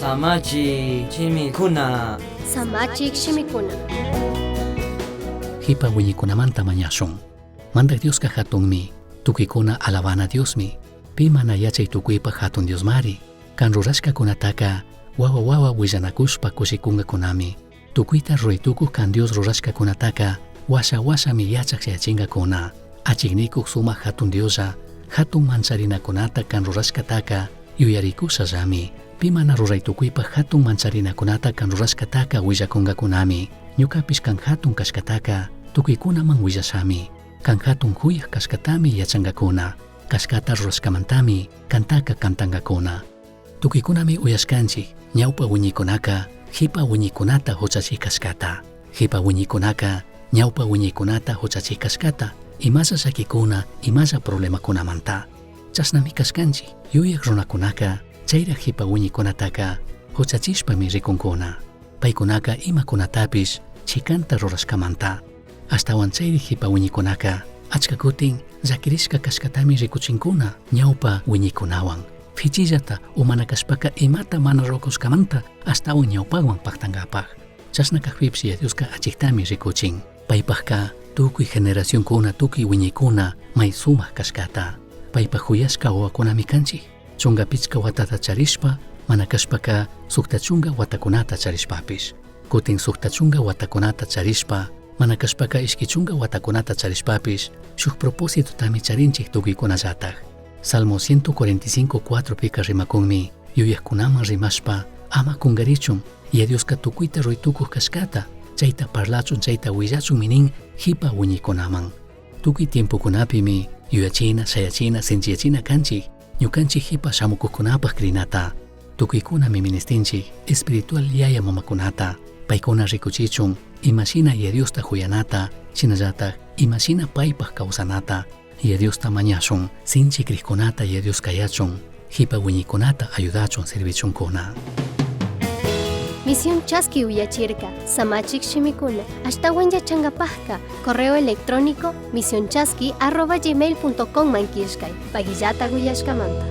Samachik shimikuna. Samachik shimikuna. Jipa wiñikunamanta mañashun. Mandaj Dioska hatunmi, tukuykuna alabana Diosmi, pi mana yachay tukuypaj hatun Diosmari, kan rurashkakunataka wawa wawa willanakushpa kushikunkakunami, tukuyta ruray tukuj kan Dios rurashkakunataka washa washami yachaj yachingakuna, achiknikuj sumak hatun Dioslla, hatun mancharinakunata kan rurashkataka yuyarikushallami, pi mana ruray tukuypaj hatun mancharinakunata kan rurashkataka willakunkakunami, ñukapish kan hatun kashkataka tukuykunaman willashami, kan hatun juyaj kashkatami yachankakuna, kashkata rurashkamantami kantaka kantankakuna. Tukuykunami uyashkanchik ñawpa wiñikunaka jipa wiñikunata huchachik kashkata, jipa wiñikunaka ñawpa wiñikunata huchachik kashkata, imalla llakikuna, imalla problemakunamanta. Chashnami kashkanchik, yuyak runakunaka chayraj jipa wiñikunataka huchachishpami rikunkuna. Paykunaka imakunatapish chikanta rurashkamanta. Ashtawan chayri jipa wiñikunaka achka kutin llakirishka kashkatami rikuchinkuna ñawpa wiñikunawan. Fichillata o mana kashpaka imata mana rurakushkamanta ashtawan ñawpawan paktankapaj. Chashna kajpipish Yaya Dioska achiktami rikuchin. Paypajka tukuy generacionkuna, tukuy wiñikuna may sumak kashkata. Paypaj juyashka wawakunami kanchik. 15 watata charishpa, mana kashpaka 60 watakunata charishpapish. Kutin 60 watakunata charishpa, mana kashpaka 20 watakunata charishpapish, shuk propósitotami charinchik tukuykunallataj. Salmo 145, pika rimakunmi, yuyajkunaman rimashpa, ama kunkarichun, Yaya Dioska tukuyta ruray tukuj kashkata, chayta parlachun, chayta willachun minin jipa wiñikunaman. Tukuy tiempokunapimi yuyachina, shayachina, sinchiyachina kanchik, ñukanchik jipa shamukuqkunapaj krinata. Tukuykunami ministinchik espiritual yaya mamakunata, paykuna rikuchichun imashina Yaya Diosta juyanata, shinallataj imashina paypaj kawsanata. Yaya Diosta mañashun, sinchi krikkunata Yaya Dios kayachun, jipa wiñikunata ayudachun servichunkuna. Misión Chaski uyachirka, Samachik shimikuna, ashtawan yachankapajka, correo electrónico misionchaski@gmail.com man killkay, pagillata uyashkamanta.